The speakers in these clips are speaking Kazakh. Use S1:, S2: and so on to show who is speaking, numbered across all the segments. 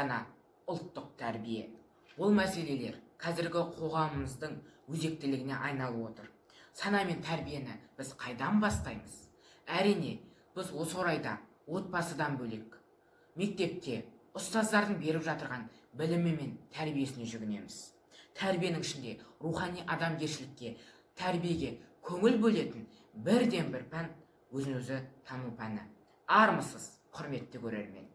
S1: Сана, ұлттық тәрбие. Бұл мәселелер қазіргі қоғамымыздың өзектілігіне айналып отыр. Сана мен тәрбиені біз қайдан бастаймыз? Әрине, біз осы орайда отбасыдан бөлек мектепте ұстаздардың беріп жатырған білімі мен тәрбиесіне жүгінеміз. Тәрбиенің ішінде рухани адамгершілікке, тәрбиеге көңіл бөлетін бірден бір пән — өзін өзі тану пәні. Армысыз, құрметті көрермен!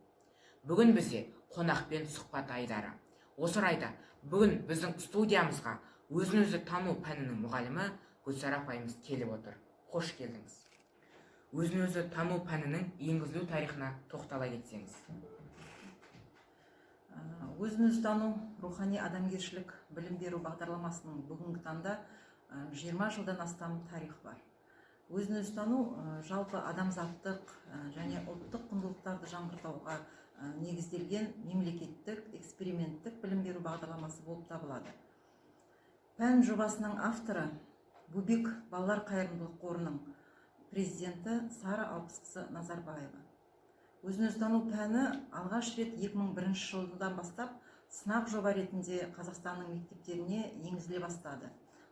S1: Бүгін бізде қонақпен сұхбат айдары. Осы орайда бүгін біздің студиямызға өзін өзі тану пәнінің мұғалімі Гүлсара апайымыз келіп отыр. Қош келдіңіз! Өзін өзі тану пәнінің енгізілу тарихына тоқтала кетсеңіз.
S2: Өзін өзі тану, рухани адамгершілік білім беру бағдарламасының бүгінгі таңда 20 жылдан астам тарих бар. Өзін өзі тану жалпы адамзаттық және ұлттық құндылықтарды жаңғыртуға негізделген мемлекеттік эксперименттік білім беру бағдарламасы болып табылады. Пән жобасының авторы — Бөбек балалар қайырымдылық қорының президенті Сара Алпысқызы Назарбаева. Өзін өзі тану пәні алғаш рет 2001 жылдан бастап сынақ жоба ретінде Қазақстанның мектептеріне енгізіле бастады.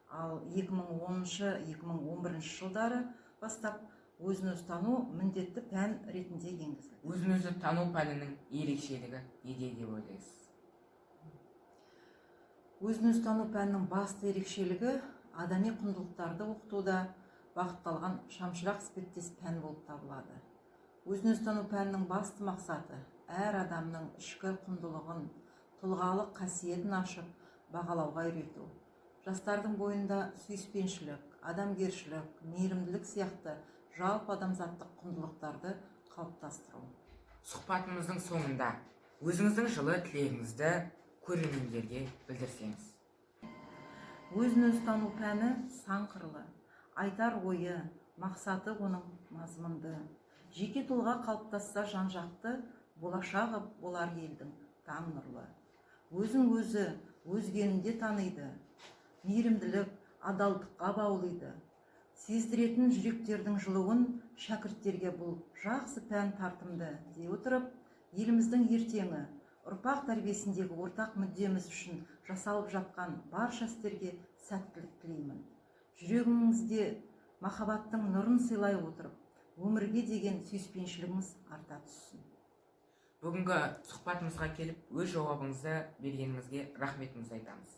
S2: Ал 2010-2011 жылдары бастап өзін өзі тану міндетті пән ретінде енгізілді.
S1: Өзін өзі тану пәнінің ерекшелігі неде деп ойлайсыз?
S2: Өзін өзі тану пәнінің басты ерекшелігі — адами құндылықтарды оқытуда бағытталған шамшырақ іспеттес пән болып табылады. Өзін өзі тану пәнінің басты мақсаты — әр адамның ішкі құндылығын, тұлғалық қасиетін ашып бағалауға үйрету, жастардың бойында сүйіспеншілік, адамгершілік, мейірімділік сияқты жалпы адамзаттық құндылықтарды қалыптастыру.
S1: Сұхбатымыздың соңында өзіңіздің жылы тілегіңізді көрермендерге білдірсеңіз.
S2: Өзін өзі тану пәні сан қырлы, айтар ойы, мақсаты оның мазмұнды. Жеке тұлға қалыптасса жан жақты, болашағы болар елдің таң нұрлы. Өзін өзі өзгені де таниды, мейірімділік, адалдыққа баулиды. Сездіретін жүректердің жылуын шәкірттерге бұл жақсы пән тартымды дей отырып, еліміздің ертеңі, ұрпақ тәрбиесіндегі ортақ мүддеміз үшін жасалып жатқан барша істерге сәттілік тілеймін. Жүрегіңізде махаббаттың нұрын сыйлай отырып, өмірге деген сүйіспеншілігіңіз арта түссін.
S1: Бүгінгі сұхбатымызға келіп, өз жауабыңызды бергеніңізге рахметімізді айтамыз.